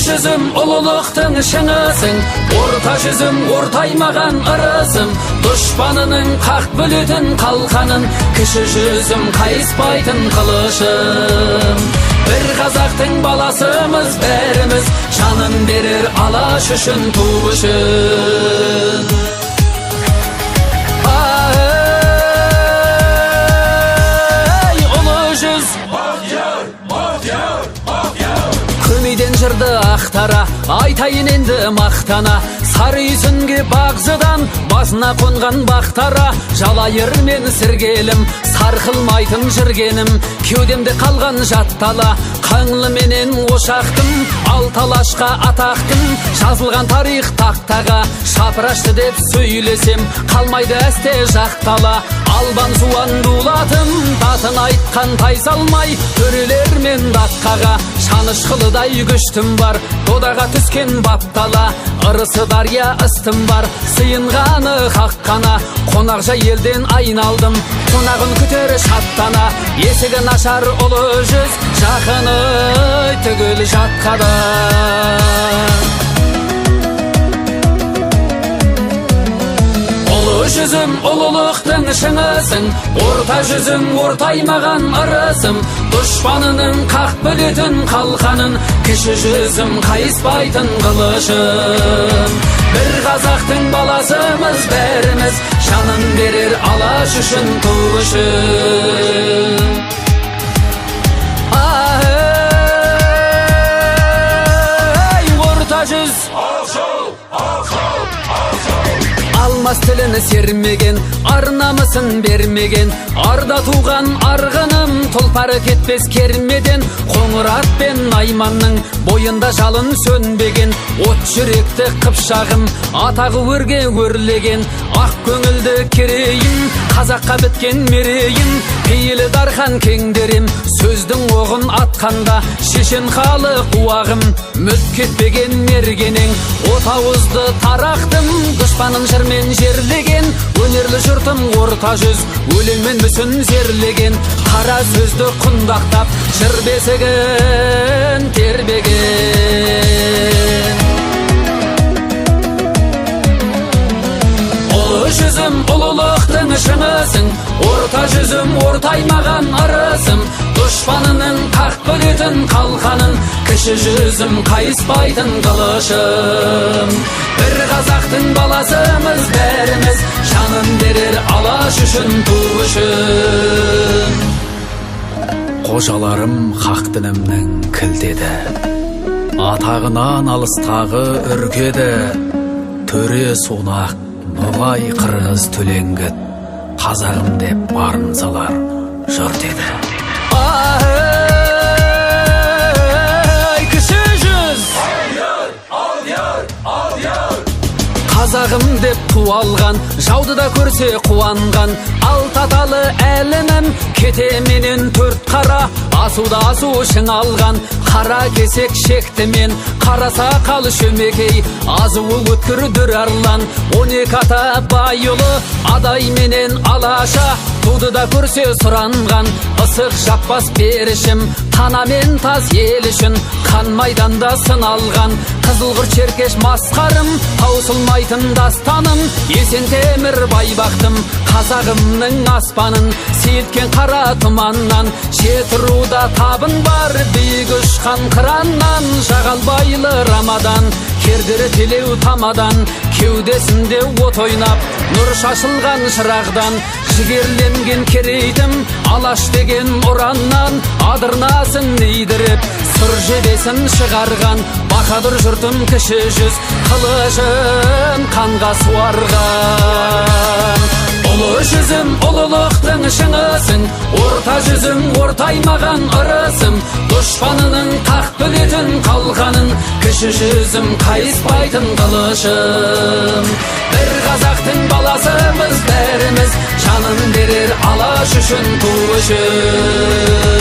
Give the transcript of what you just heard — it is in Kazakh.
жүзім ұлылықтың шыңысың, орта жүзім ортаймаған ырысым, дұшпанының қақ бөлетін қалқанын, кіші жүзім қайыспайтын қылышым. Бір қазақтың баласымыз бәріміз, жанын берер алаш үшін, ту үшін. Ай, ұлы жүз! Көмейден жырды ақтара, айтайын енді мақтана, сары үйсінге бағзыдан, басына қонған бақтара, жалайыр мен сіргелім, сарқылмайтын жіргенім, кеудемде қалған жаттала, қаңлы менен ошақтым, алты алашқа атақтым, жазылған тарих тақтаға, шапырашты деп сөйлесем, қалмайды әсте жақтала, албан суан дулатым, датын айтқан тайсалмай, төрелер мен датқаға, шанышқылыдай күштім бар, додаға түскен баптала, ырысы дария ыстым бар, сыйынғаны хақ қана, қонақжай елден айналдым, қонағын күтер шаттана, есігін ашар ұлы жүз, жақыны түгіл жатқада. Ұлы жүзім ұлылықтың шыңысың, орта жүзім ортаймаған ырысым, дұшпанының қақ бөлетін қалқанын, кіші жүзім қайыспайтын қылышым. Бір қазақтың баласымыз бәріміз, жанын берер алаш үшін, ту үшін. Ай, орта жүз! Алмас тілін сермеген, ар намысын бермеген, арда туған арғыным, тұлпары кетпес кермеден, Қоңырат пен Найманның бойында жалын сөнбеген, от жүректі қыпшағым, атағы өрге өрлеген, ақ көңілді керейім, қазаққа біткен мерейім, пейілі дархан кеңдерем, сөздің оғын атқанда, шешен халық уағым, мүлт кетпеген мергенең, от ауызды тарақтым, дұшпанын жырмен жерлеген, өнерлі жұртым орта жүз, өлеңмен мүсін зерлеген, қара сөзді құндақтап, жыр бесігін тербеген. Ұлы жүзім ұлылықтың шыңысың, орта жүзім ортаймаған ырысым, дұшпанының қақ бөлетін қалқанын, кіші жүзім қайыспайтын қылышым. Бір қазақтың баласымыз бәріміз, жанын берер алаш үшін, ту үшін. Қожаларым хақ дінімнің кілтеді, атағынан алыстағы үркеді, төре сунақ, ноғай қырғыз төлеңгіт, қазағым деп барын салар жұрт еді. Ай, кіші жүз! Қазағым деп ту алған, жауды да көрсе қуанған, алты аталы әлімім, кете менен төрт қара, асуда асу шыңалған, қара кесек шектімен, қара сақал шөмекей, азуы өткір дүр арлан, 12 ата байұлы, адай менен алаша, туды да көрсе сұранған, ысық жаппас берішім, тана мен таз ел үшін, қан майданда сыналған, қызылқұрт шеркеш масқарым, таусылмайтын дастаным, Есен Темір байбақтым, қазағымның аспанын, сейілткен қара тұманнан, жеті руда табын бар, биік ұшқан қыраннан, жағалбайлы Рамадан, кердері телеу тамадан, кеудесінде от ойнап, нұр шашылған шырағдан, жігерленген керейтім, алаш деген ұраннан, адырнасын идіріп, сұр жебесін шығарған, баһадүр жұртым кіші жүз, қылышын қанға суарған. Ұлы жүзім ұлылықтың шыңысың, орта жүзім ортаймаған ырысым, дұшпанының қақ бөлетін қалқанын, кіші жүзім қайыспайтын қылышым. Бір қазақтың баласымыз бәріміз, жанын берер алаш үшін, ту үшін.